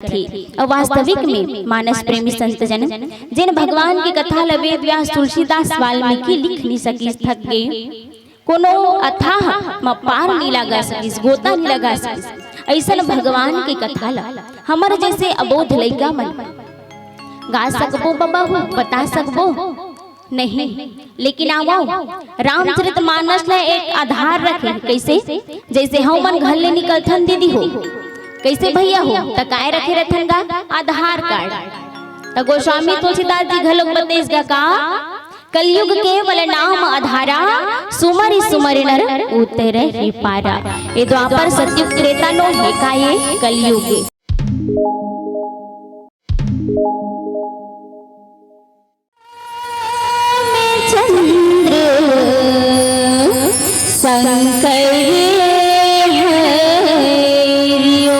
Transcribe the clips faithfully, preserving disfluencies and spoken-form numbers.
करथे। अउ वास्तविक में मानस प्रेमी संत जन, जेन भगवान के कथा ल वेद व्यास तुलसीदास वाल्मीकि लिख नि सकिस थक गे, कोनो अथाह म पार नि लगा सकिस, गोता नि लगा सकिस, अइसन भगवान के कथा ल हमर जइसे अबोध लइका मन गा सकबो बबा हो, बता सकबो? नहीं। लेकिन आवव, रामचरित मानस ल एक आधार रखे। कइसे? जइसे हमन घर ले निकलथन दीदी हो, कइसे भइया हो, त काय रखे रथन गा? आधार कार्ड। त गोस्वामी तुलसीदास जी घलोक बतेस गा का, कलयुग केवल नाम आधारा, सुमरि सुमरि नर उतरहि पारा। ये द्वापर सतयुग त्रेता नो हे का, ये कलयुग। चंद्र शंकर हरिओ।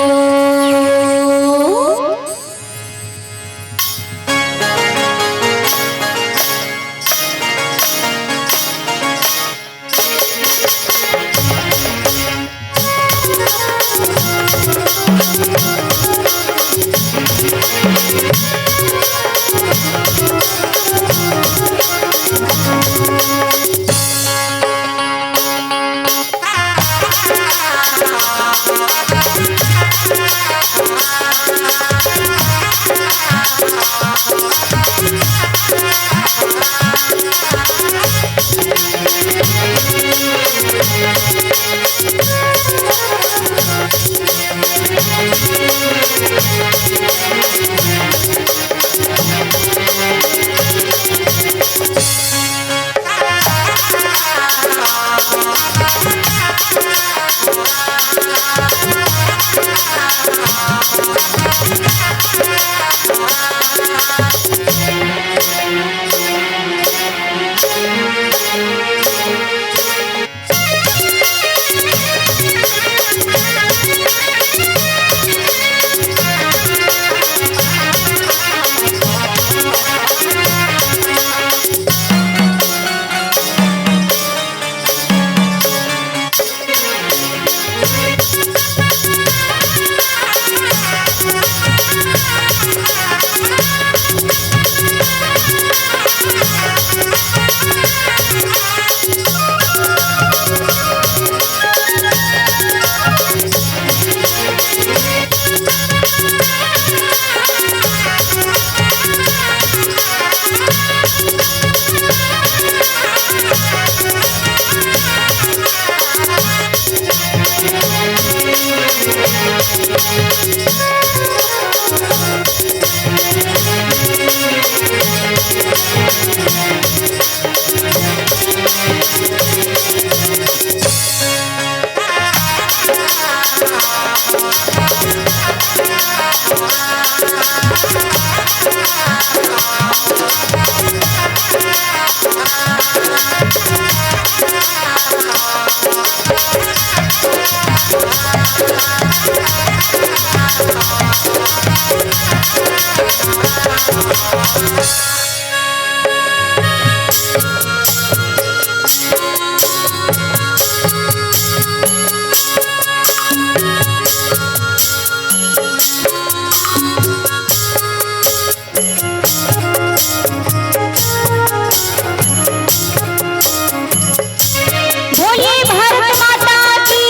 बोलिए भारत माता की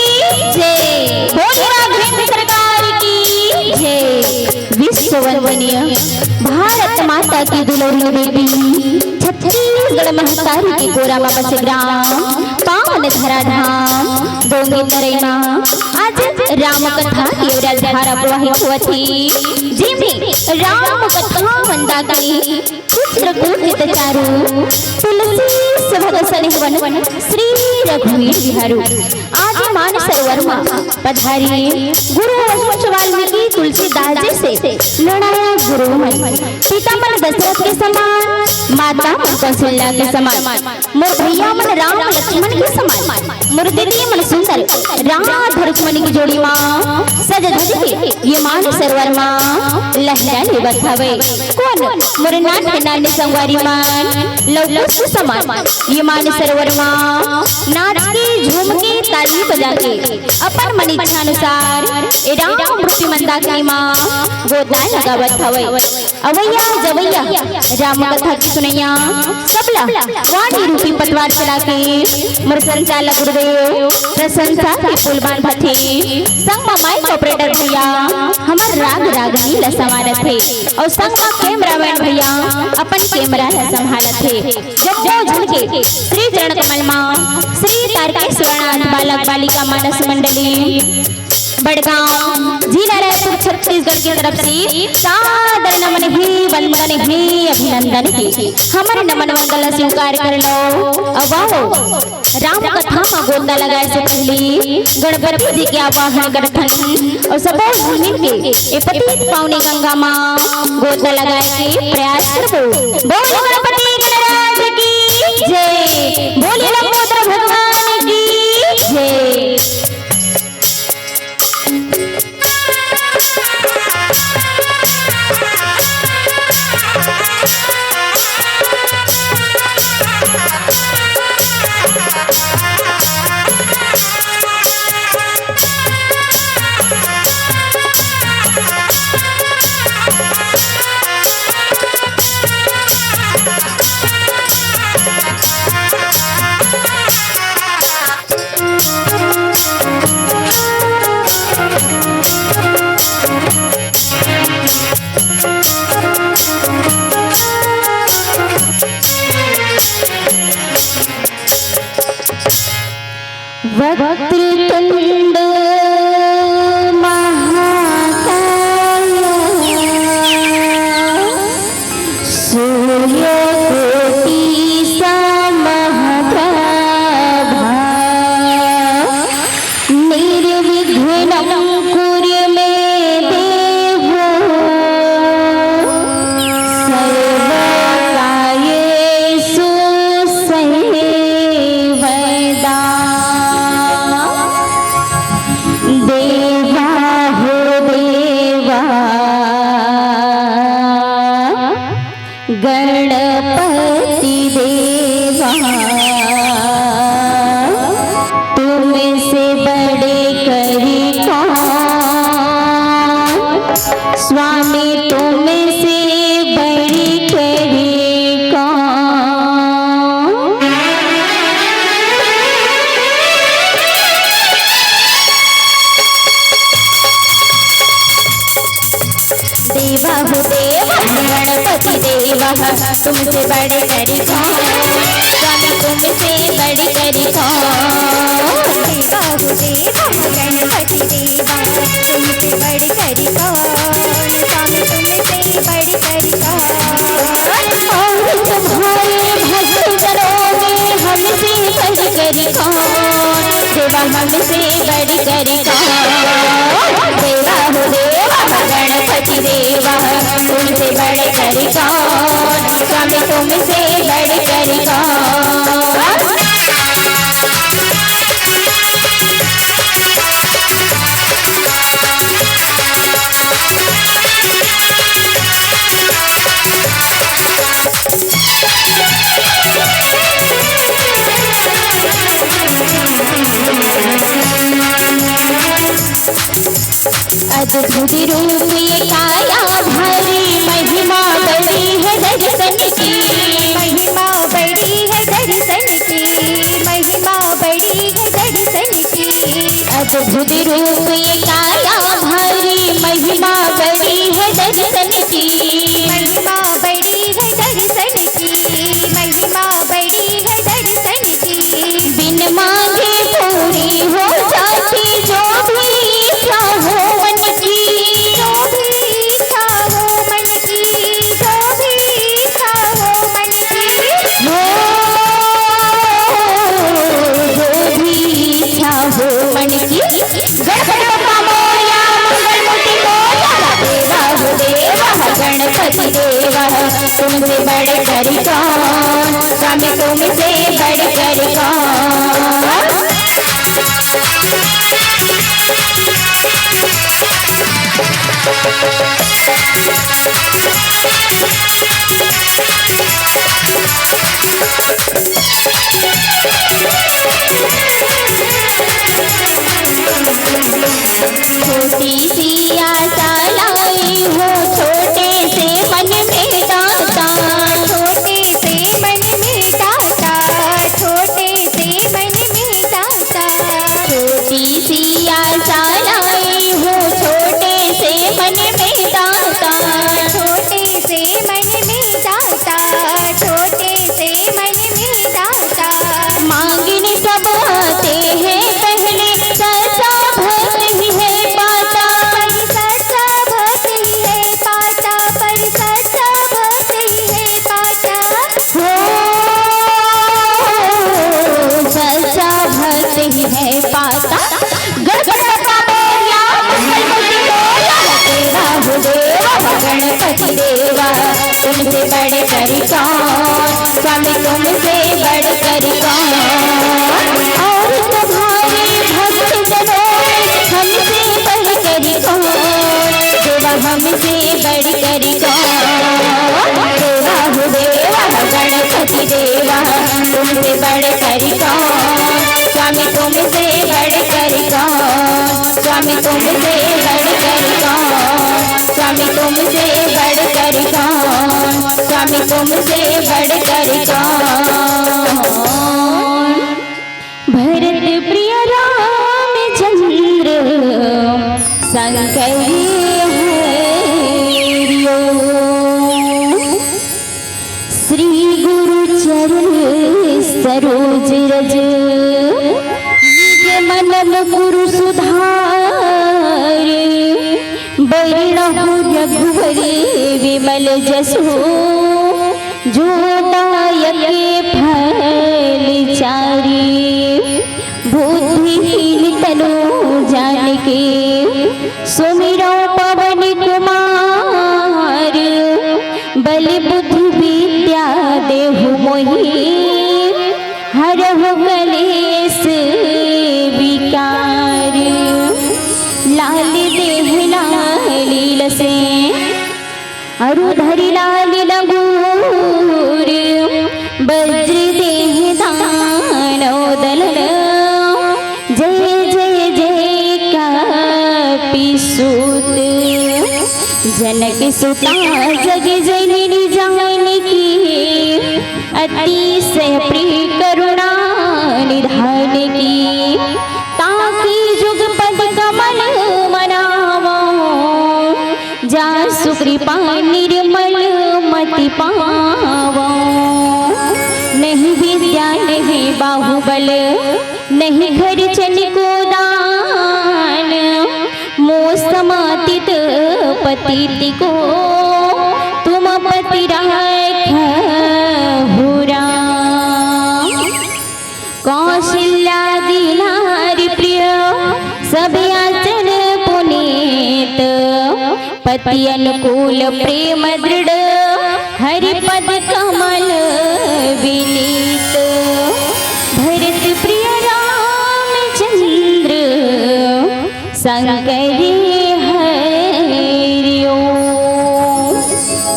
जय, बोलिए राघवेंद्र सरकार की जय। विश्व वंदनीय भारत माता की दुलौरी बेटी, छत्तीसगढ़ महतारी के कोरा म बसे ग्राम, पावन धरा धाम, दोंगे तरई म आज राम कथा के रसधारा प्रवाहित होवत हे, जेमे राम कथा मंदाकिनी चित्रकूट चारू, तुलसी सुभग सनेहवन श्री रघुवीर बिहारू। आज मानसरोवर म पधारिए गुरु वशिष्ठ वाल्मीकि तुलसीदास जी से लड़ाया गुरु मन, पिता मन दशरथ के समान, माता मन कौशल्या के समान, मोर भैया मन राम लक्ष्मण के समान, मोर दीदी मन सुंदर राधा रुक्मणी के जोड़ी मा सज धज के विमान सरोवर मा लहरा लेवत हवे। कोन मोर नान्हे नान्हे संगवारी मन लवकुश के समान विमान सरोवर मा नाच के, झूम के, ताली बजा के अपन मन इच्छा अनुसार ए राम रूपी मंदाकिनी मा गोता लगावत हवय। अवैया जवैया राम कथा के सुनैया सबला वाणी रूपी पतवार चला के मोर संचालक गुरुदेव प्रशंसा के फूल बांधत हे। संग मा माइक ऑपरेटर भैया हमर राग रागनी ल संवारत हे अउ संग मा कैमरामैन भैया अपन कैमरा ल संभालत हे। जब दो झन के श्री चरण कमल मा श्री तारकेश्वरनाथ बालक बालिका मानस मंडली बड़गांव, जिला रायपुर, छत्तीसगढ़ की तरफ से सादर नमन हे, वंदन हे, अभिनंदन हे। हमर नमन वंदन ला स्वीकार कर लो। अब आओ, राम कथा मा गोता लगाए से पहले गणपति जी के आवाहन करथन अउ सबो झन मिल के ए पतित पावनी गंगा मा गोता लगाए के प्रयास करबो। बोल गणपति गणराज की जय, बोल लंबोदर भगवान की जय। वक्रतुंड महाकाय सूर्यकोटि समप्रभा। निर्विघ्नं कुरु मे देव सर्वकार्येषु सर्वदा। देवा हो देवा गणपति देवा, तुमसे बढ़ करी कौन? स्वामी, तुमसे बढ़ करी कौन? देवा हो देवा गणपति देवा, तुमसे बढ़ करी कौन? स्वामी, तुमसे बढ़ करी कौन? देवा हो देवा गणपति देवा, तुमसे बढ़ करी कौन? स्वामी, तुमसे बढ़ करी कौन? और तुम्हारे भक्तजनों में हमसे बढ़ करी कौन? देवा, हमसे बढ़ करी कौन? देवा हो देवा गणपति देवा, तुमसे बढ़ करी कौन? स्वामी, तुमसे बढ़ करी कौन? अद्भुत रूप ये काया भारी, महिमा बड़ी है दर्शन की। महिमा बड़ी है दर्शन की, महिमा बड़ी है दर्शन की। अद्भुत रूप ये काया भारी, महिमा बड़ी है दर्शन की। महिमा बड़ी है दर्शन की, महिमा बड़ी है दर्शन की। बिन मांगे पूरी हो जाती जो भी इच्छा हो मन की। जो भी इच्छा हो मन की, जो भी इच्छा हो मन की। हो, जो भी इच्छा हो मन की। गणपति बप्पा मोरया, मंगल मूर्ति मोरया। देवा, तुमसे बढ़कर कौन, स्वामी तुमसे बढ़कर कौन। छोटी सी आशा लाई हूँ, छोटे से मन में दाता। छोटे से मन में दाता, छोटे से मन में दाता। छोटी सी आशा लाई हूँ, छोटे से मन में दाता। छोटे से मन में दाता, छोटे से मन में दाता। मांगने सब आते हैं पहले, सच्चा भक्त ही है पाता। पर सच्चा भक्त ही है पाता, पर सच्चा भक्त ही है पाता। हो, सच्चा भक्त ही है पाता। गणपति मोरया, मंगल मूर्ति मोरया। देवा हो देवा, गणपति देवा, तुमसे बढ़कर कौन, स्वामी तुमसे बढ़कर कौन। और तुम्हारे भक्त जनों में हमसे बढ़कर कौन, देवा हमसे बढ़कर कौन। देवा हो देवा, गणपति देवा, तुमसे बढ़कर कौन, स्वामी तुमसे बढ़कर कौन, स्वामी तुमसे बढ़कर कौन, स्वामी तुमसे बढ़कर कौन, स्वामी तुमसे बढ़कर कौन। भरत प्रिय रामचंद्र शंकर हरिओ। श्री गुरु चरण सरोज रज, निज मन मुकुर सुधार। बरनहु रघुवर विमल जसु, जो दायक फल चारि। बुद्धिहीन तनु जानिके, सुमिरौं पवन कुमार। बल बुद्धि विद्या देहु मोहि, हरहु कलेस विकार। लाल देह लाल लीलसे, अरु धरि लाल लंगूर। वज्र देह दानव दलन, जय जय जय कपिसूत। जनक सुता जग जननी जानकी, अतिशय प्रिय करुणा निधान की। ताकी जुग पद कमल मनावो, जासु कृपा निर्मल मति पावो। नहीं विद्या नहीं बाहुबल, नहीं खर्च निको दान। मोसम अतीत पतित को, तुम पति राखहु राम। कौशल्या आदि नारी प्रिय, सब आचरण पुनीत। पति अनुकूल प्रेम दृढ़, हरि पद कमल विनीत। भरत प्रिय रामचंद्र शंकर हरिओ।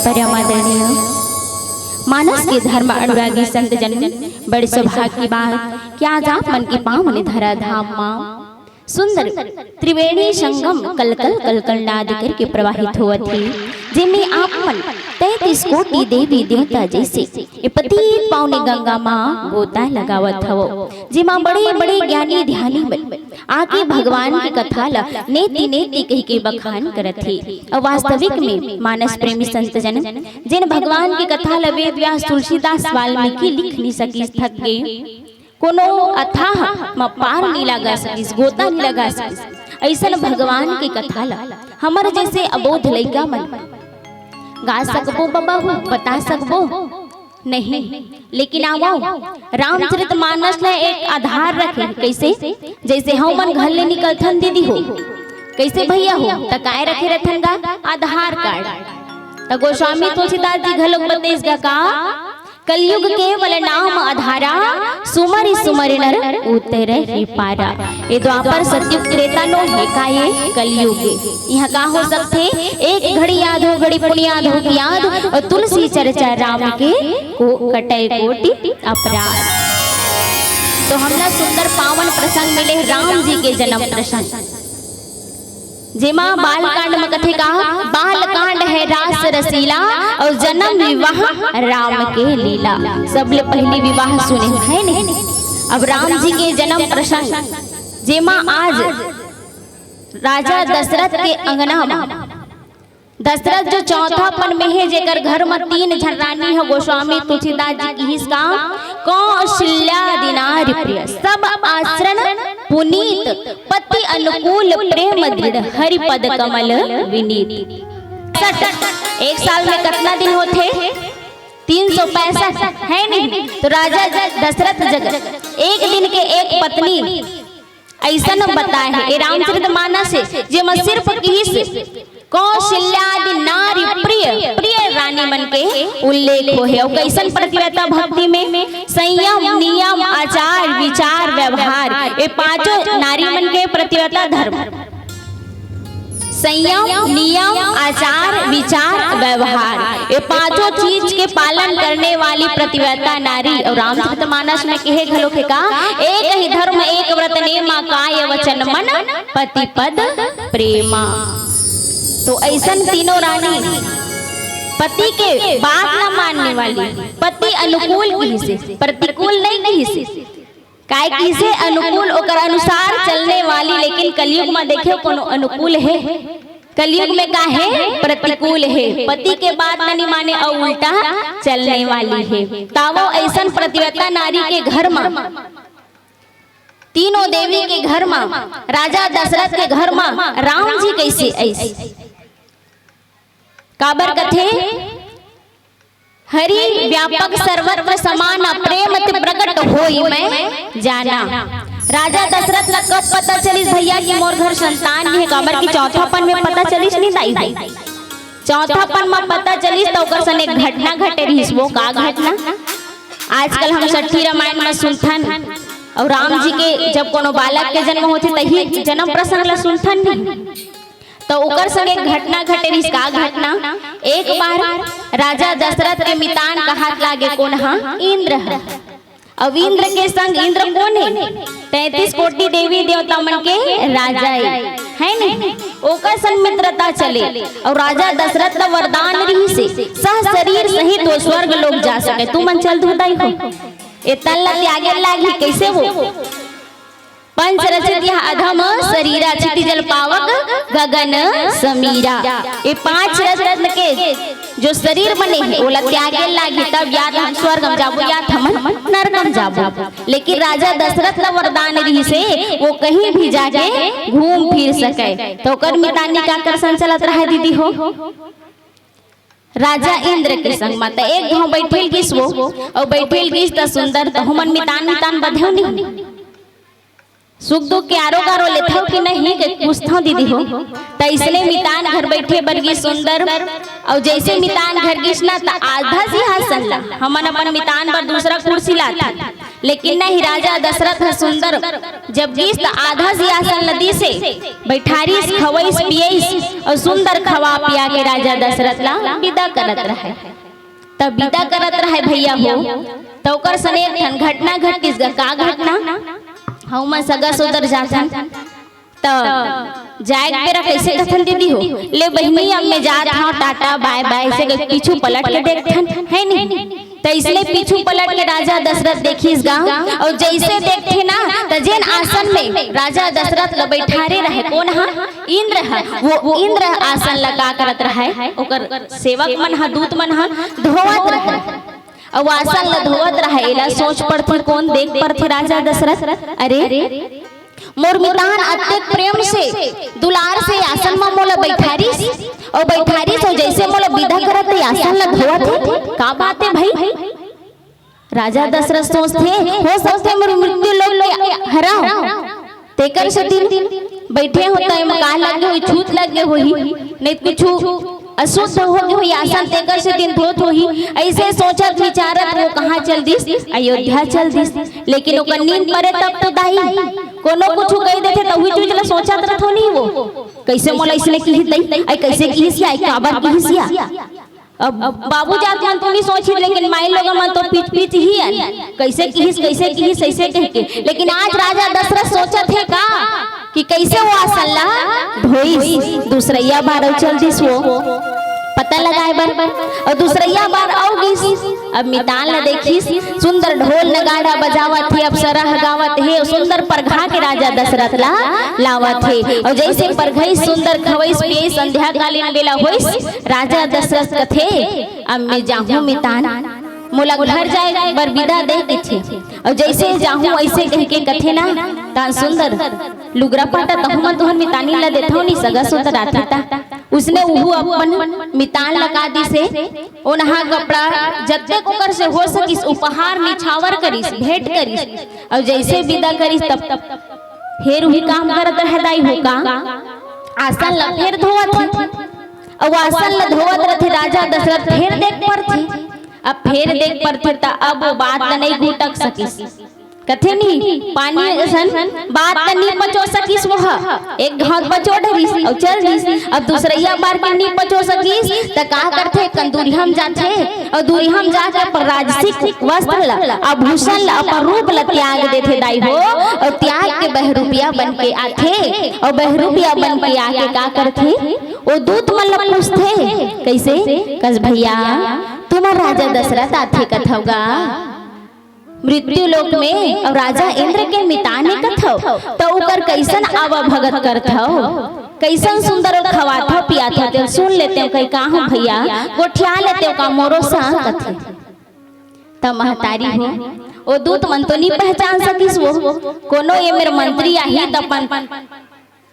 परम आदरणीय मानस के धर्म अनुरागी संत जन, बड़े सौभाग्य की बात कि आज आप मन के पावन धरा धाम मा सुंदर त्रिवेणी संगम कलकल कलकल नाद करके प्रवाहित होवत हे, जेमे आप मन तैंतीस कोटि देवी देवता जैसे ये पतित पावनी गंगा मा गोता लगावत हवो, जेमा बड़े बड़े ज्ञानी ध्यानी मन आके भगवान के कथा ला नेति नेति कहि के बखान करत हे। अउ वास्तविक में मानस प्रेमी संत जन, जेन भगवान के कथा ला वेद व्यास तुलसीदास वाल्मीकि लिख नि सकिस, थक गे, कोनो अथाह म पार नि लगा सकिस, गोता नि लगा सकिस, अइसन भगवान के कथा ला हमर जैसे अबोध लइका मन गा सकबो बबा हो, बता सकबो? नहीं। लेकिन आवो, रामचरित मानस ला एक आधार रखे। कैसे? जैसे हमन घर ले निकलथन दीदी हो, कैसे भैया हो, त काय रखे रथन गा? आधार कार्ड। त त गोस्वामी तुलसीदास जी घलोक बतेस गा का, कलयुग केवल नाम आधारा, सुमरि सुमरि नर उतरहि पारा। ये द्वापर सतयुग त्रेता नो हे का, ये कलयुग हे। इहाँ का हो सकथे, एक घड़ी आधो घड़ी पुनि आधो की आध, अउ तुलसी चर्चा राम के को कटै कोटि अपराध। तो हमला सुंदर पावन प्रसंग मिले राम जी के जन्म प्रसंग। जेमा बालकांड म कथे का, बालकांड है रास रसीला अउ जन्म विवाह राम के लीला। सबले पहिली विवाह सुने हे, हे ने? अब राम जी के जन्म प्रसंग, जेमा आज राजा दशरथ के अंगना म, दशरथ जो चौथापन में हे, जेकर घर म तीन झन रानी हे, गोस्वामी तुलसीदास जी किहिस का, कौशल्यादि नारी प्रिय, सब आचरण पुनीत, पति अनुकूल प्रेम दृढ़, हरि पद कमल विनीत। सत, एक साल में कतना दिन होथे? तीन सौ पैंसठ, हे नहीं? तो राजा दशरथ जग एक दिन के एक पत्नी अइसन बताए हे, ए रामचरित मानस हे, जेमा सिर्फ किहिस कौशल्यादि नारी प्रिय, प्रिय रानी मन के उल्लेख होहे। अउ कइसन पतिव्रता भक्ति में, संयम, नियम, आचार, विचार, व्यवहार, ए पांचों नारी मन के पतिव्रता धर्म। संयम, नियम, आचार, विचार, व्यवहार, ये पांचों चीज के पालन करने वाली पतिव्रता नारी। अउ रामचरित मानस में कहे घलो हे का, एक ही धर्म एक व्रत नेमा, काय वचन मन पति पद प्रेमा। तो अइसन तीनों रानी पति के बात न मानने वाली, पति अनुकूल किहिसे, प्रतिकूल नहीं किहिसे। काय किहिसे? अनुकूल, ओकर अनुसार चलने वाली। लेकिन कलयुग में देखे कोनो अनुकूल हे? कलयुग में का हे? प्रतिकूल हे। पति के बात नहीं माने अउ उल्टा चलने वाली हे। तावो अइसन पतिव्रता नारी के घर में, तीनों देवी के घर में, राजा दशरथ के घर में राम जी कइसे अइस? काबर कथे, हरि व्यापक सर्वत्र समाना, प्रेम अति प्रगट होई मैं जाना। राजा दशरथ ला कब पता चलिस भैया कि मोर घर संतान नहीं हे? काबर कि चौथापन में पता चलिस नहीं दाई भाई। चौथापन में पता चलिस त ओकर सन एक घटना घटे रहिस। वो का घटना? आजकल हम सट्ठी रामायण में सुनथन, अउ राम जी के जब कोनो बालक के जन्म होथे तही जन्म प्रसंग ला सुनथन नहीं। तो ओकर संग एक घटना घटे रहिस। का घटना? एक बार राजा दशरथ के मितान कहात लागे, कोन हा? इंद्र हा। अब इंद्र के संग, इंद्र कोन हे? तैंतीस कोटि देवी देवता मन के राजा हे, हे नहीं? ओकर संग मित्रता चले। अउ राजा दशरथ ला वरदान रहिसे, सह शरीर सहित वो स्वर्ग लोक जा सके। तुमन चल दुहताई हो, ए तन ला त्यागे लागही। कइसे वो? पंच रचित यह अधम शरीरा, क्षिति जल पावक गगन समीरा। ये पांच रत्न के जो शरीर बने हे, ओला त्यागे लागी, तब या त हम स्वर्ग में जाबो, या त हमन नरक में जाबो। लेकिन राजा दशरथ ला वरदान रहिसे, वो कहीं भी जाके घूम फिर सके। तो ओकर मितानी का करसन चलत रहे दीदी हो? राजा इंद्र के संग म त एक घांव बैठिल गिस वो, अउ बैठिल गिस त सुंदर, त हमन मितान मितान बधेव नहीं। सुख दुख के आरो गारो लेथव कि नहीं के पूछथव दीदी हो। त इसने मितान घर बैठे बर गिस सुंदर, अउ जइसे मितान घर गिस ना, त आधा सिंहासन ला हमन अपन मितान बर दूसरा कुर्सी लाथन। लेकिन नहीं, राजा दशरथ ह सुंदर जब गिस त आधा सिंहासन ल दिसे, बैठारिस, खवइस, पियइस अउ सुंदर खवा पिया के राजा दशरथ ला विदा करत रहे। तब विदा करत रहे भैया हो, त ओकर सने एक ठन घटना घटिस गा। का घटना? हऊ मैं सगा सोदर जाथन, त जाए के बेरा कइसे कथन दीदी हो, "ले बहिनी, अब मैं जात हंव, टाटा, बाय बाय," अइसे कहि पीछू पलट के देखथन, हे नहीं? त इसने पीछू पलट के राजा दशरथ देखिस गा, अउ जइसे देखथे ना, त जेन आसन में राजा दशरथ ल बैठारे रहे, कोन हा? इंद्र हा। वो, वो इंद्र आसन ल का करत रहे? ओकर सेवक मन हा, दूत मन हा धोवत रहे। अउ आसन ल धोवत रहे, एला सोच पड़थे, कोन देख पड़थे राजा दशरथ? अरे, मोर मितान अतेक प्रेम से, दुलार से आसन म मोला बैठारिस, अउ बैठारिस, अउ जइसे मोला विदा करत हे, आसन ल धोवत हे। का बात हे भाई? राजा दशरथ सोचथे, हो सकथे मोर मृत्यु लोक के हरंव, तेकर सेती बैठे हों त एमा का लगे होही, छूत लगे होही, नहीं कुछु अशुद्ध हो गे होही आसन, तेकर से दिन धोत होही। अइसे सोचत विचारत वो कहाँ चल दिस? अयोध्या चल दिस। लेकिन ओकर नींद परे तब तो दाई, कोनो कुछु कहि देथे त उही चीज ला सोचत रथो नहीं वो। कइसे मोला अइसने किहिस दाई, अइ कइसे किहिस या, अइ काबर किहिस या? अब बाबू जात मन तो नहीं सोचिस, लेकिन माई लोग मन तो पीछ पीछ ही अन, कइसे किहिस, कइसे किहिस, अइसे कहिके। लेकिन आज राजा दशरथ सोचत हे का कि कइसे वो आसन ला धोइस, दूसरइया बार अउ चल दिस वो पता लगाए बर, अउ दूसरइया बार अउ गिस। अब मितान ला देखिस, सुंदर ढोल नगाड़ा बजावत हे, अप्सरा ह गावत हे, सुंदर परघा के राजा दशरथ ला लावत हे। अउ जइसे परघइस, सुंदर खवइस पियइस, संध्याकालीन बेला होइस, राजा दशरथ कथे, "अब मैं जाहूं मितान, मोला घर जाए बर बिदा दे," कथे। अउ जइसे जाहूं अइसे कहिके कथे ना, तान सुंदर लुगरा पाटा तहूं म तुहर मितानी ला देथव नी, सगा सुंदर आथे ता। उसने उहू अपन मितान ला का दिस हे, ओनहा कपड़ा जतेक ओकर से हो सकिस उपहार निछावर करिस, भेंट करिस। अउ जइसे बिदा करिस तब फेर उही काम करत रहे दाई हो का, आसन ला फेर धोवत हे। अउ आसन ला धोवत रथे राजा दशरथ, फेर देख परथे। अब फेर देख परथे त अब वो बात ला नइ घुटक सकिस। कथे नी, पानी असन बात ला नी पचो सकिस वो ह। एक घांव पचो डरिस अउ चल दिस। अब दूसरइया बार के नी पचो सकिस त का करथे, कन दूरिहा म जाथे अउ दूरिहा म जाके अपन राजसिक वस्त्र ला, आभूषण ला, अपन रूप ला त्याग देथे दाई हो। अउ त्याग के बहरूपिया बन के आथे। अउ बहरूपिया बन के आके का करथे, ओ दूत मन ला पूछथे, कइसे? कस भइया, तुमन राजा दशरथ आथे कथव गा? मृत्यु लोक में अउ राजा इंद्र के मितान हे कथव, त ओकर कइसन आवा भगत करथव, कइसन सुंदर खवाथव पियाथव, तेला सुन लेतेंव कहि का हूं भइया, गोठिया लेतेंव का मोरो संग कथे। त महतारी हो, ओ दूत मन तो नी पहचान सकिस वो, कोनो ए मेर मंत्री आही त अपन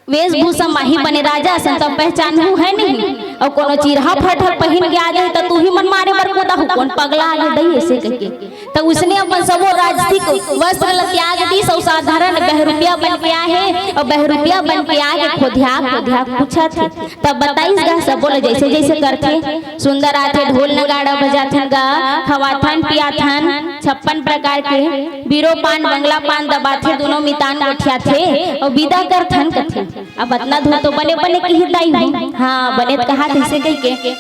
वेशभूषा माही बने राजा असन त पहचानहू है नहीं, अउ कोनो चिरहा फटहा पहिन के आ जाही त तुही मन मारे बर कूदहू, कोन पगला आ गे दई अइसे कहिके। त उसने अपन सबो राजसिक वस्त्र ल त्याग दिस अउ साधारण बहरूपिया बन के आए हे, अउ बहरूपिया बन के आके खोधिया खोधिया पूछत हे। तब बताइस गा सबो ल जइसे जइसे करथे, सुंदर आथे, ढोल नगाड़ा बजाथन गा, खवाथन पियाथन, छप्पन प्रकार के बीरो पान, बंगला पान दबाथे, दूनों मितान गोठियाथे अउ बिदा करथन कथे। अब अतना धुन तो बने बने किहिस दाई हो। हां, बने त कहाथे अइसे कहिके।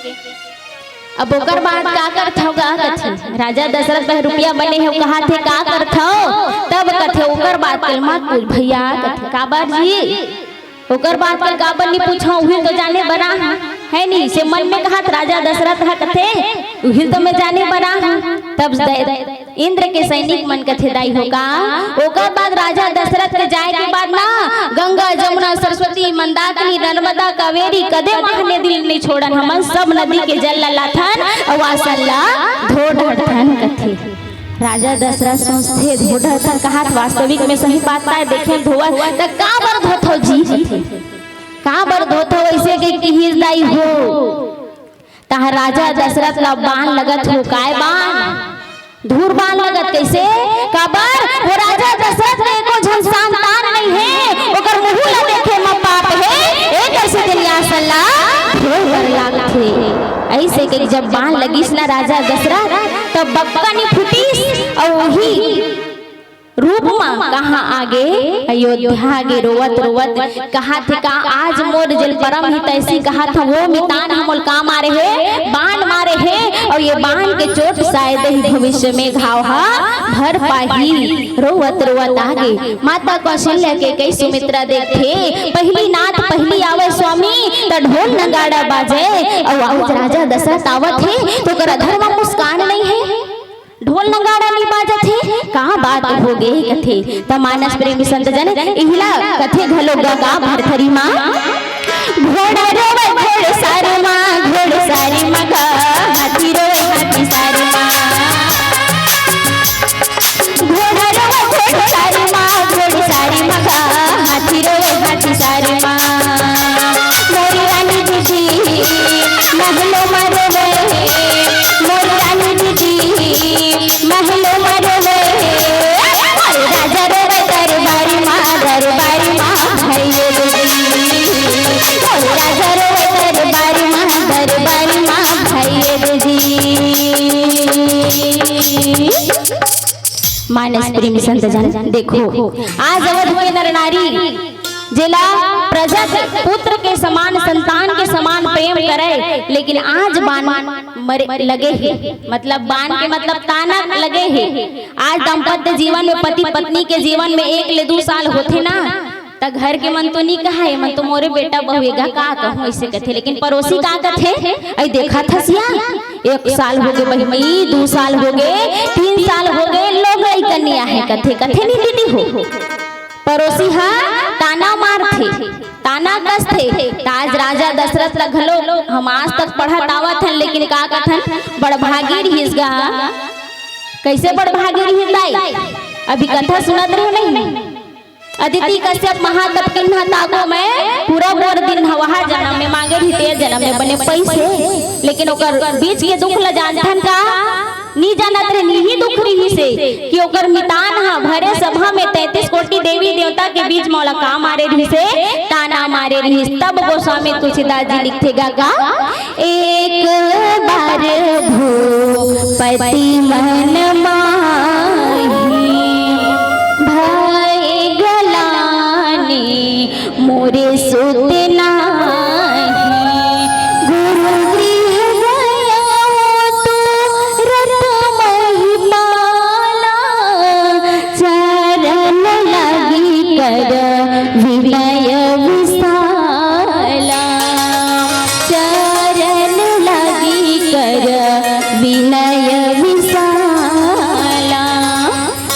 अब ओकर बाद का करथव गा कथे, राजा दशरथ बहरूपिया बने हे, कहाथे का करथव? तब कथे ओकर बाद के ल मत पूछ भइया कथे, काबर जी? ओकर बाद के ल काबर नी पूछंव, उही ल तो जाने बर आंव, है नी? से मन में कहाथे राजा दशरथ ह कथे, उही ल तो मैं जाने बर आंव। तब द-, इंद्र के सैनिक मन कथे दाई हो का। ओकर बाद राजा दशरथ के जाए के बाद ना गंगा, जमुना, सरस्वती, मंदाकिनी, नर्मदा, कावेरी कदे माह नदी ल नइ छोड़न, हमन सब नदी के जल ला लाथन अउ आसन ला धो डरथन कथे। राजा दशरथ सोचथे, धो डरथन कहाथे, वास्तविक में सही बात ताय, देखे धोवत त काबर धोथव जी कथे, काबर धोथव अइसे कहिके किहिस दाई हो। तहां राजा दशरथ ला बान लगत हो, काय बान? धूर बान लगत। कइसे? काबर? वो राजा दशरथ के एको झन संतान नइ हे, ओकर मुहूं ला देखे म पाप हे, ए कइसे दिन आसन ला धोए बर लागथे। अइसे कहिके जब बान लगिस ना राजा दशरथ, तब बक्का नी फूटिस, अउ उही रूप म कहां आगे? अयोध्या आगे रोवत रोवत कहाथे का, आज मोर जेल परम हितैषी कहाथंव, वो मितान ह मोला का मारे हे, बान मारे हे, अउ ये बान के चोट शायद ही भविष्य में घाव ह भर पाही। रोवत रोवत आगे माता कौशल्या के कहिस सुमित्रा देखथे, पहिली नाथ पहिली आवय स्वामी, त ढोल नगाड़ा बाजय, अउ आज राजा दशरथ आवत हे, त ओकर अधर म मुस्कान नइ हे। ढोल नगाड़ा नी बाजत हे, का बात हो गे कथे। त मानस प्रेमी संत जन इही ला कथे घलो गा, गा भरथरी मां। घोड़ा रोवे घोड़सार मां, घोड़सारी मां गा, हाथी रोवे हाथी सारी मां। घोड़ा रोवे घोड़सार मां, घोड़सारी मां गा, हाथी रोवे हाथी सारी मां। मोरी रानी दीदी महलों में रोवे, मोरी रानी दीदी महलों में रोवे। मोरे राजा रोवे दरबारी मां, दरबारी मां भैया दीदी। मोरे राजा रोवे दरबारी मां, दरबारी मानस प्रेमी संत जन, देखो, आज अवध के नर नारी जेला प्रजा के पुत्र के समान, संतान के समान प्रेम करे, लेकिन आज बान मरे लगे हे, मतलब बान के मतलब ताना लगे हे। आज दाम्पत्य जीवन में, पति पत्नी के जीवन में एक ले दू साल होथे ना, त घर के मन तो नी कहा, "ए मन तो मोरे बेटा बहू ए गा, का कहूँ?" ऐसे कथे, लेकिन पड़ोसी का कथे, "अई देखा थस या, एक साल होगे बहिनी, दू साल होगे, तीन साल होगे, लोग लइका नी आहे," कथे, कथे नी दीदी हो। पड़ोसी हा ताना मारथे, ताना कसथे। त आज राजा दशरथ ल घलो हम आज तक पढ़त आवत हन, लेकिन का कथन, बड़भागी रिहिस गा। कैसे बड़भागी रिहिस दाई? अभी कथा सुनत रहे नहीं? अदिति कश्यप महातप किन्हा ताको में पूरा बोर दिन हवहा जन्म में मांगे रहिस, ते जन्म में बने पइसे, लेकिन ओकर बीच के दुख ल जानथन का? नी जानत रहे, नीही दुख रिहिसे कि ओकर मितान ह भरे सभा में तैंतीस कोटि देवी देवता के बीच म ओला का मारे रिहिसे, ताना मारे रिहिस। तब गोस्वामी तुलसीदास जी लिखथे गा का, एक बार भूपति मन माही, भय गलानी मोरे सुत नाही। गुरु गृह गया तू रत महिपाला, चरण लागी कर विनय विशाला। चरण लागी कर विनय विशाला।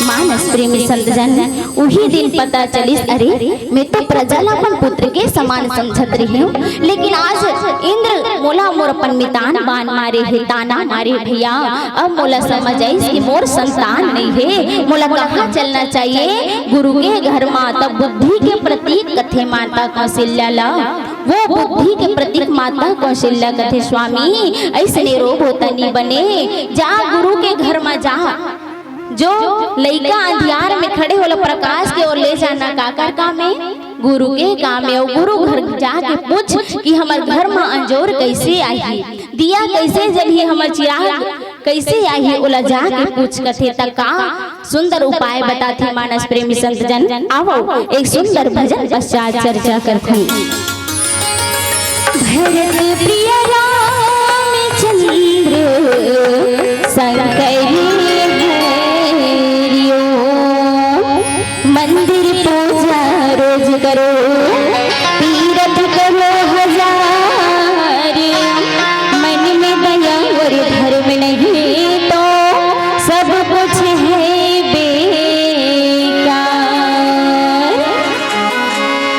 मानस प्रेमी संत जन, उही दिन पता चलिस, अरे, मैं तो प्रजा ला अपन पुत्र के समान समझत रहे हूँ, लेकिन आज इंद्र मोला मोर अपन मितान बान मारे हे, ताना मारे भैया। अब मोला समझ आइस कि मोर संतान नहीं हे, मोला कहाँ चलना चाहिए? गुरु के घर मा। तब बुद्धि के प्रतीक कथे माता कौशल्या ला, वो बुद्धि के प्रतीक माता कौशल्या कथे, स्वामी, ऐसने रोग होता नी बने, जा गुरु के घर मा जा। जो लइका अंधियार में खड़े होला प्रकाश के ओर ले जाना काकर काम हे? गुरु के काम हे। अउ गुरु घर जाके पूछ कि हमर घर मा अंजोर कैसे आही, दिया कैसे जलही, हमर चिराग कैसे आही, ओला जाके पूछ कथे। त का सुंदर उपाय बताथे मानस प्रेमी संत जन। आवो एक सुंदर भजन पश्चात चर्चा करथे। भरत प्रिय रामचंद्र संग करियो, मंदिर पूजा रोज करो, तीरथ करो हजार। मन में दया और धर्म नहीं तो सब कुछ है बेकार।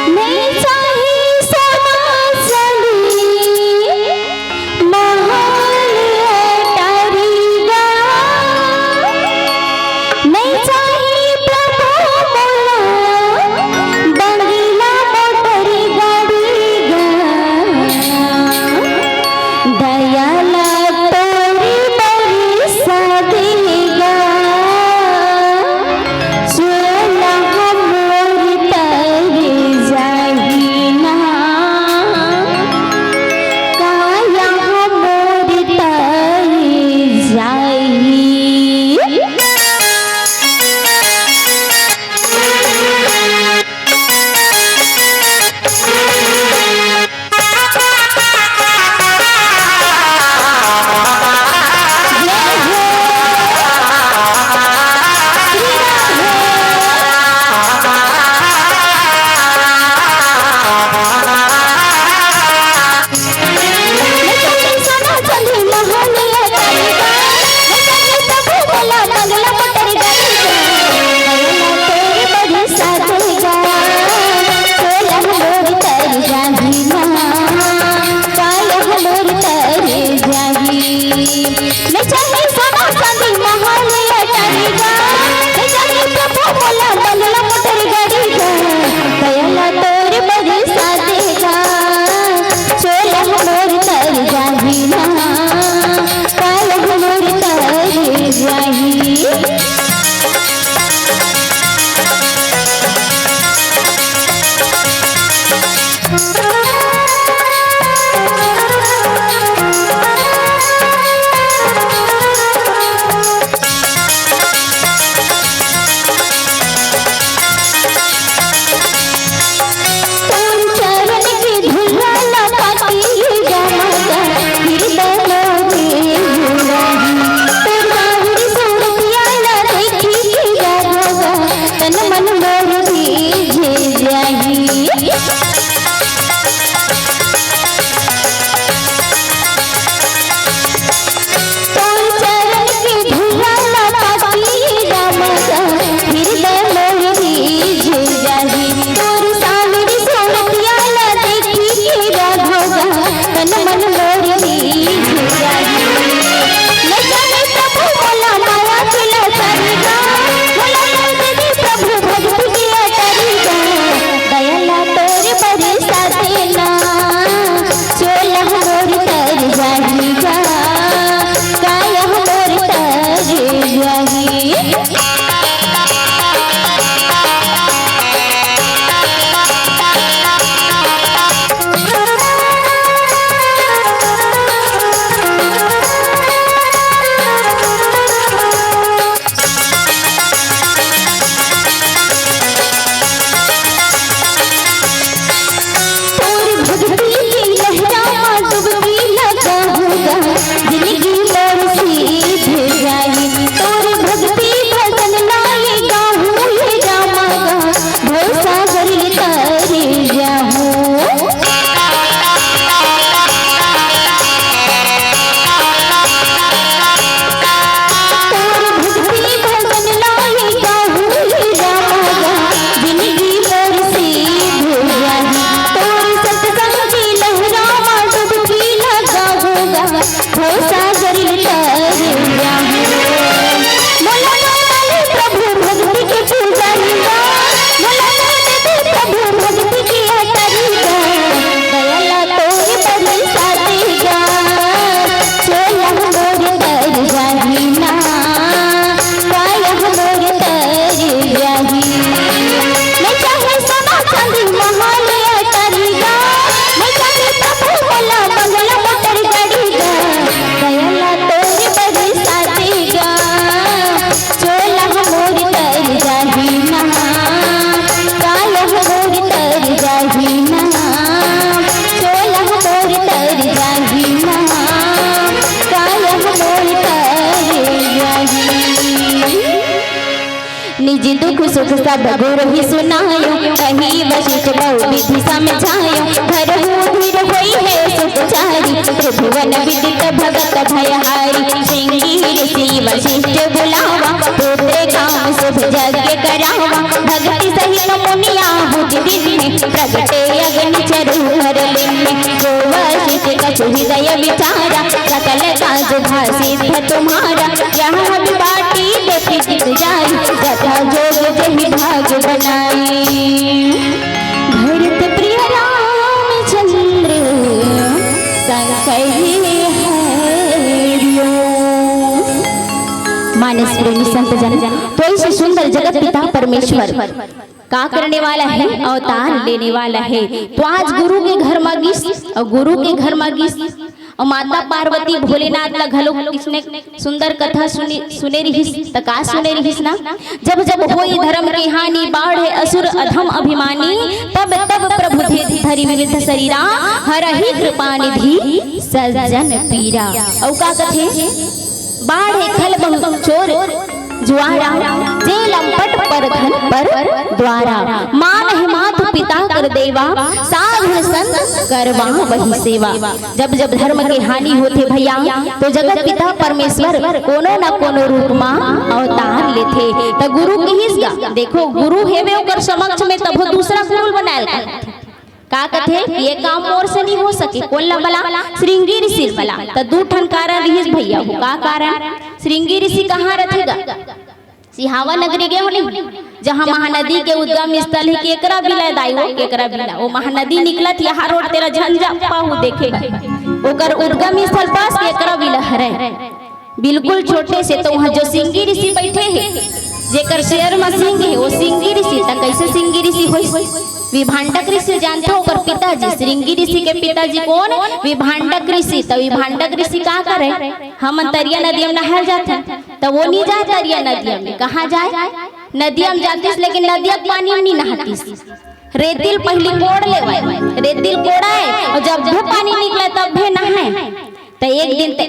नहीं चाही सोना चांदी महल अटारी गा, नहीं चाही प्रभु मोला बंगला मोटर गाड़ी गा। दया ला तोरी बरसा दे गा, चोला मोर तर जाही ना, काया मोर तर जाही। हो सागर ले तर जाही। मोला मोर वाले प्रभु भक्ति के पूजा ही गा। मोला मोर दे दे प्रभु भक्ति के अटारी गा। दया ला तोर बरसाती गा। चोला मोर तर जाही ना। काया मोर तर जाही। मैं चाहे सोना चांदी महल अटारी गा। मैं चाहे प्रभु मोला बंगला मोटर गाड़ी गा। दया ला तोर बरसाती गा। चोला मोर तर जाही ना। काया मोर तर जाही ना। चोला मोर तर जाही ना। काया मोर तर जाही। निज दुख सुख सब गुरु ही सुनायो, कही वशिष्ठ बहु विधि समझायो। घर हूँ धीर होई है सुख चारी, त्रिभुवन विदित भगत भयहारी। श्रृंगी ऋषि वशिष्ठ बुलावा, पुत्र काम शुभ यज्ञ करावा। भक्ति सहित मुनि आहुति दीन्हें, प्रगटे अग्नि चरु हर लीन्हें। जो वशिष्ठ कछु हृदय विचारा, सकल काज भा सिद्ध तुम्हारा। यह हबि बाटी देखि जित जाई, जथा जोग जहि भाग बनाई। भरत प्रिय रामचंद्र संग कहे हरिओ। मानस प्रेमी संत जन, तो इस सुंदर जगत पिता परमेश्वर का करने वाला है? अवतार लेने वाला है। तो आज गुरु के घर मा गिस, अउ गुरु के घर मा गिस, अउ माता पार्वती भोलेनाथ ला घलो किसने सुंदर कथा सुने, सुने रिहिस, त का सुने रिहिस ना? जब जब होई धर्म के हानि, बाढ़े असुर अधम अभिमानी, तब तब प्रभु धि-, धरि विविध शरीरा, हरहि कृपा निधि सज्जन पीरा। अउ का कथे? बाढ़े खल बहु चोर जुआरा, जे लंपट पर धन पर द्वारा। मानहि मातु पिता कर देवा, साधु संत करवा वही सेवा। जब जब धर्म के हानि होथे भैया, तो जगत पिता परमेश्वर कोनो न कोनो रूप मा अवतार लेथे। त गुरु किहिस गा, देखो गुरु हेवे ओकर समक्ष में तभो दूसरा कुल बनायल करथे। का कथे? ये काम मोर से नहीं हो सके। कोन ला बला? श्रृंगी ऋषि ला बला। त दू ठन कारण रिहिस भैया हो। का कारण? श्रृंगी ऋषि कहाँ रथे गा? सिहावा नगरी गे हो नहीं? जहाँ महानदी के उद्गम स्थल हे, केकरा बिला दाई वो, केकरा बिला। वो महानदी निकलत यहाँ रोड तेरा झंझा पाहू देखे बर। ओकर उद्गम स्थल पास केकरा बिला हरे। बिल्कुल छोटे से तो वहाँ जो सिंगी ऋषि बैठे हे, जेकर शेर म सिंग हे, वो सिंगी ऋषि। त कैसे सिंगी ऋषि होइस? विभांडक ऋषि जानथो, ओकर पिताजी, श्रृंगी ऋषि के पिताजी कोन? विभांडक ऋषि। त विभांडक ऋषि का करे? हमन तरिया नदिया म नहाय जाथन, त वो नी जाय तरिया नदिया म। कहाँ जाय? नदिया म जातिस, लेकिन नदिया के पानी म नी नहातिस। रेतिल पहिली कोड़ लेवय, रेतिल कोड़य, अउ जब भी पानी निकलय, तब भी नहाय। त एक दिन ते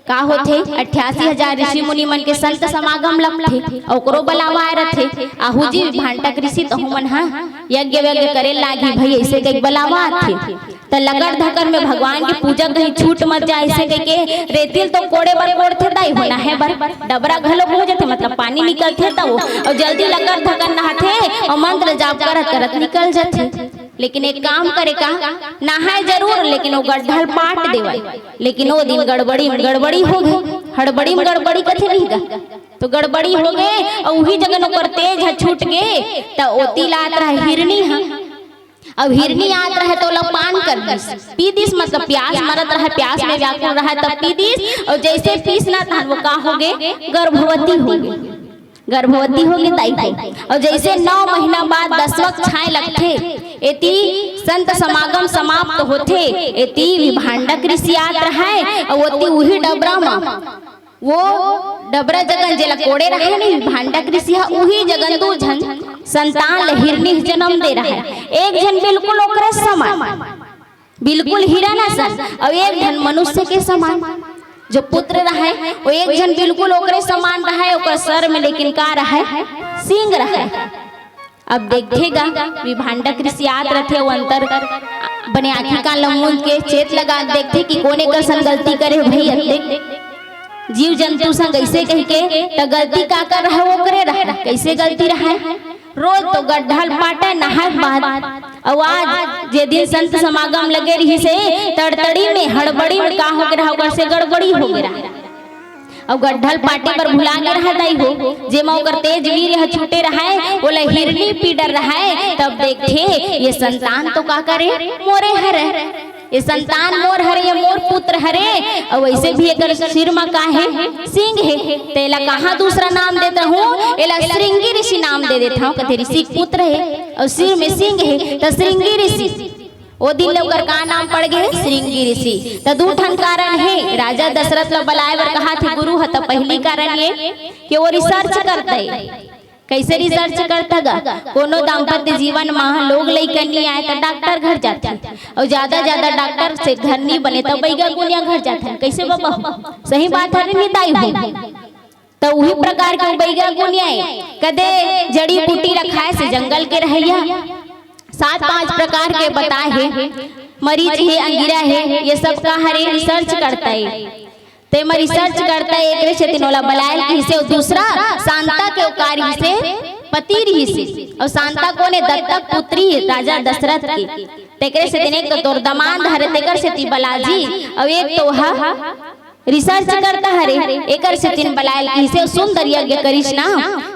का होथे, अट्ठासी हजार ऋषि मुनि मन के संत समागम लगथे, ओकरो बलावा आय रथे। आहू जी भांटक ऋषि, तहू मन ह यज्ञ वज्ञ करे लागी भई, अइसे कहिके बलावा आथे। त लकर धकर में भगवान के पूजा कहीं छूट मत जाए, अइसे कहिके रेतिल तो कोड़े बर कोड़थे दाई हो, नहाए बर डबरा घलो हो जाथे, मतलब पानी निकलथे त वो, अउ जल्दी लकर धकर नहाथे अउ मंत्र जाप करत करत निकल जाथे। लेकिन एक काम करे का, नहाए जरूर, लेकिन वो गड्ढा ल पाट देवय। लेकिन वो दिन गड़बड़ी में गड़बड़ी हो गे, हड़बड़ी में गड़बड़ी कथे नहीं गा, तो गड़बड़ी हो गे, अउ उही जगह ओकर तेज ह छूट गे, त ओती लात रहे हिरनी ह। अब हिरनी आत रहे त ओला पान कर दिस, पी दिस, मतलब प्यास मरत रहे, प्यास में व्याकुल रहे, तब पी दिस। अउ जइसे पीस ना, तहन वो का हो गे, गर्भवती हो गे। गर्भवती हो गे दाई हो। अउ जइसे नौ महीना बाद दसवक छाए लगथे, एती संत समागम समाप्त होथे, एती विभांडक ऋषि आत रहय, अउ ओती उही डबरा म, वो डबरा जगन जेला कोड़े रहय नहीं, विभांडक ऋषि ह उही जगन दू झन संतान ल हिरनी जनम दे रहय। एक झन बिल्कुल ओकरे समान, बिल्कुल हिरन असन, अउ एक झन मनुष्य के समान, जो पुत्र रहय, वो एक झन बिल्कुल ओकरे समान रहय, ओकर सर में लेकिन का रहय, सींग रहय। अब देखथे गा, विभांडक ऋषि आत रथे, वो अंतर बने आँखी कान ल मूंद के चेत लगा देखथे कि कोने कसन गलती करे हो भई, अतेक जीव जंतु संग अइसे कहिके, त गलती काकर रहय, ओकरे रहय। कइसे गलती रहय? रोज तो गड्ढा ल पाटे नहाय के बाद, अउ आज जे दिन संत समागम लगे रहिस हे, तड़तड़ी में, हड़बड़ी में का हो गे रहा, ओकर से गड़बड़ी हो गे रहा। अउ गड्ढा ल पाटे बर भुला गे रहा दाई हो, जेमा ओकर तेज वीर ह छूटे रहाय, ओला हिरनी पी डर रहाय, तब देखथे ये संतान तो का करे, मोरे हरे। ये संतान मोर हरे, ये मोर पुत्र हरे, अउ वैसे भी एकर सिर म का हे? सींग हे। त एला कहाँ दूसरा नाम देत रहूं? एला श्रृंगी ऋषि नाम दे देत हंव, कथे ऋषि के पुत्र हे अउ सिर में सींग हे, त श्रृंगी ऋषि। ओ दिन ले ओकर का नाम पड़ गे? श्रृंगी ऋषि। त दू ठन कारण हे। राजा दशरथ ल बलाय बर कहाथे गुरु ह, त पहिली कारण ये कि वो research करत हे। कइसे research करत हे गा? कोनो दाम्पत्य जीवन म लोग लइका नइ आय त डॉक्टर घर जाथे, अउ जादा जादा डॉक्टर से घर नइ बने त बइगा गुनिया घर जाथे। कइसे बबा हो? सही बात हरे नी दाई हो? त उही प्रकार के बइगा गुनिया ए, कदे जड़ी बूटी रखाय से जंगल के रहइया सात पांच प्रकार के बताय हे, मरीच हे, अंगीरा हे, ये सब का हरे research करत हे। तेमा research करत हे, एकरे सेती ओला बलाय ल किहिसे, अउ दूसरा शांता के ओकर रिहिसे पति रिहिसे, अउ शांता कोन ए? दत्तक पुत्री राजा दशरथ के। तेकरे सेती एक तो तोर दमांद हरे, तेकर सेती बलाजी, अउ एक तो ह research करत हरे, एकर सेती बलाय ल किहिसे, अउ सुंदर यज्ञ करिस ना,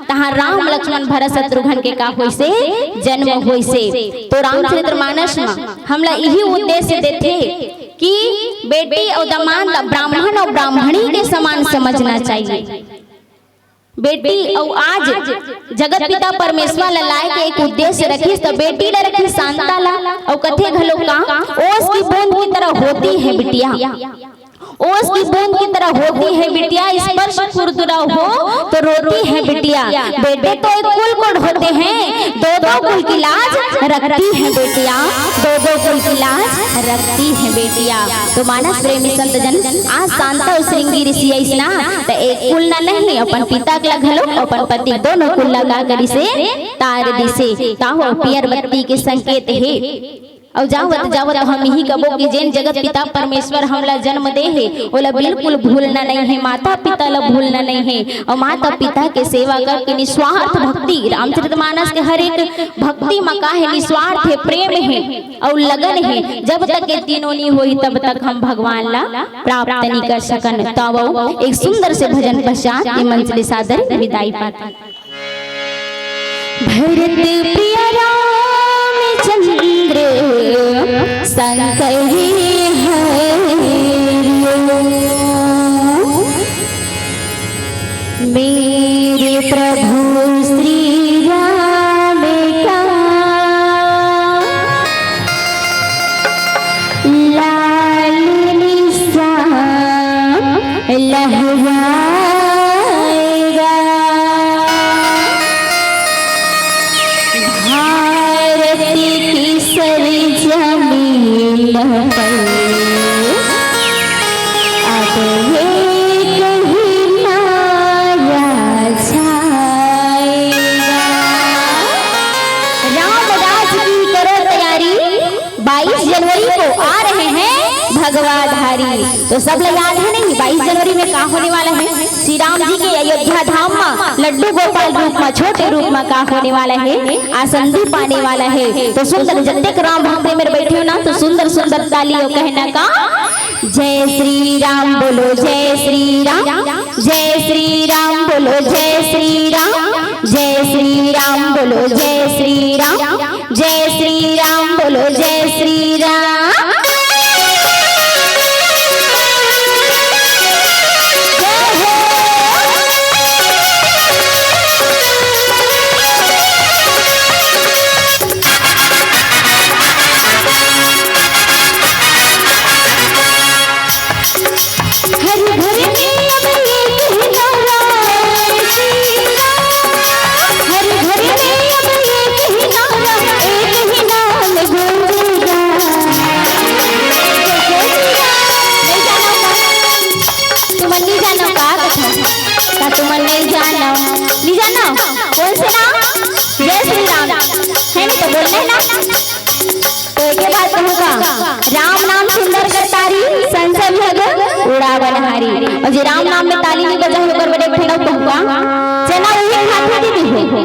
तहां राम लक्ष्मण भरत शत्रुघ्न के का होइसे? जन्म होइसे। तो रामचरित मानस म हमला इही उद्देश्य देथे कि बेटी अउ दमांद ला ब्राह्मण अउ ब्राह्मणी के समान समझना चाहिए। बेटी अउ आज जगत पिता परमेश्वर ला लाय के एक उद्देश्य रखिस, त बेटी ला रखिस शांता ला, अउ कथे घलो का, ओस की बूंद की तरह होती है बिटिया। ओस की बूंद की तरह होती है बिटिया, स्पर्श खुरदुरा हो तो रोती है बिटिया। बेटे तो एक कुल कोड होते हैं, दो दो कुल की लाज रखती है बेटिया, दो दो कुल की लाज रखती है बेटिया। तो मानस प्रेमी संत जन, आज शांता अउ श्रृंगी ऋषि आइस ना, त एक कुल ना नहीं, अपन पिता के ला घलो, अपन पति दोनों कुल ला का करिसे? तार दिसे। ताहू पियर बत्ती के संकेत हे। अउ जावत जावत हम इही कबो कि जेन जगत पिता परमेश्वर हमला जन्म दे हे, ओला बिल्कुल भूलना नहीं हे, माता पिता ला भूलना नहीं हे। अउ माता पिता के सेवा करके निस्वार्थ भक्ति, रामचरित मानस के हर एक भक्ति म का हे? निस्वार्थ हे, प्रेम हे अउ लगन हे। जब तक ये तीनों नी होही, तब तक हम भगवान ला प्राप्त नहीं कर सकन। तो आओ, एक सुंदर से भजन पश्चात ये मंच ले सादर विदाई पाती। भरत प्रिय रामचंद्र संग कहे हरियो। मेरे प्रभु श्री राम का लाल निशान लहराएगा। भारत की सरजमीन पर अब एक ही नारा छाएगा। राम राज की करो तैयारी, बाईस जनवरी को आ रहे हैं भगवाधारी। तो सब ला याद है नहीं, बाईस जनवरी में का होने वाला है? श्री राम जी के अयोध्या धाम में लड्डू गोपाल रूप में, छोटे रूप में का होने वाला है? आसंदी पाने वाला है। तो सुंदर, जतेक राम भक्त मेरे बैठे हो ना, तो सुंदर सुंदर ताली हो कहना का, जय श्री राम बोलो, जय श्री राम, जय श्री राम बोलो, जय श्री राम, जय श्री राम बोलो, जय श्री राम, जय श्री राम बोलो, जय श्री राम। जय हो। हर घर में अब एक ही नारा, हर घर में अब एक ही नारा, एक ही नाम गूंजेगा। तुमन नहीं जानो का कथा? का तुमन नहीं जानो? नहीं जानो? कौन से राम? जय श्री राम। है नहीं तो बोलना है ना? तो एके बात कहूँ का, राम नाम सुंदर करतारी, संशय विहग उड़ावन हारी। अउ जे राम नाम में ताली नहीं बजाही, ओकर बड़े फेंकब कहूँ का, चना उही खाथे दीदी हो।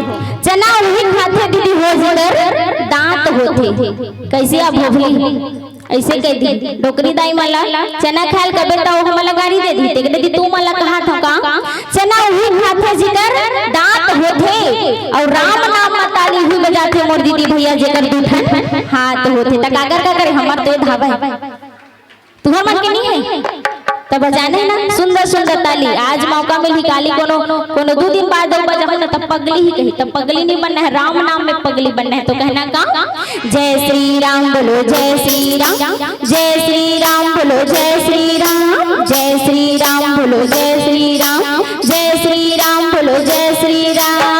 चना उही खाथे दीदी हो जेकर दांत होथे। कइसे आ भोभली? अइसे कहि दी डोकरी दाई मन ला, चना खाय ल कबे त ओ हमन ला गारी दे दिही। तेकर दीदी तुमन ला कहत हंव का, चना उही खाथे जेकर दांत होथे, अउ राम नाम म ताली उही बजाथे मोर दीदी भइया जेकर दू ठन हाथ होथे। त काकर काकर हमर तो धावा हे। तुहर मन के नइ हे? त बजाने ना, सुंदर सुंदर ताली। आज मौका मिलही काली कोनो, कोनो दू दिन बाद अउ बजाहू ना, त पगली ही कही, त पगली नइ बनना हे, राम नाम में पगली बनना हे। त कहना का, जय श्री राम बोलो, जय श्री राम, जय श्री राम बोलो, जय श्री राम, जय श्री राम बोलो, जय श्री राम, जय श्री राम बोलो, जय श्री राम।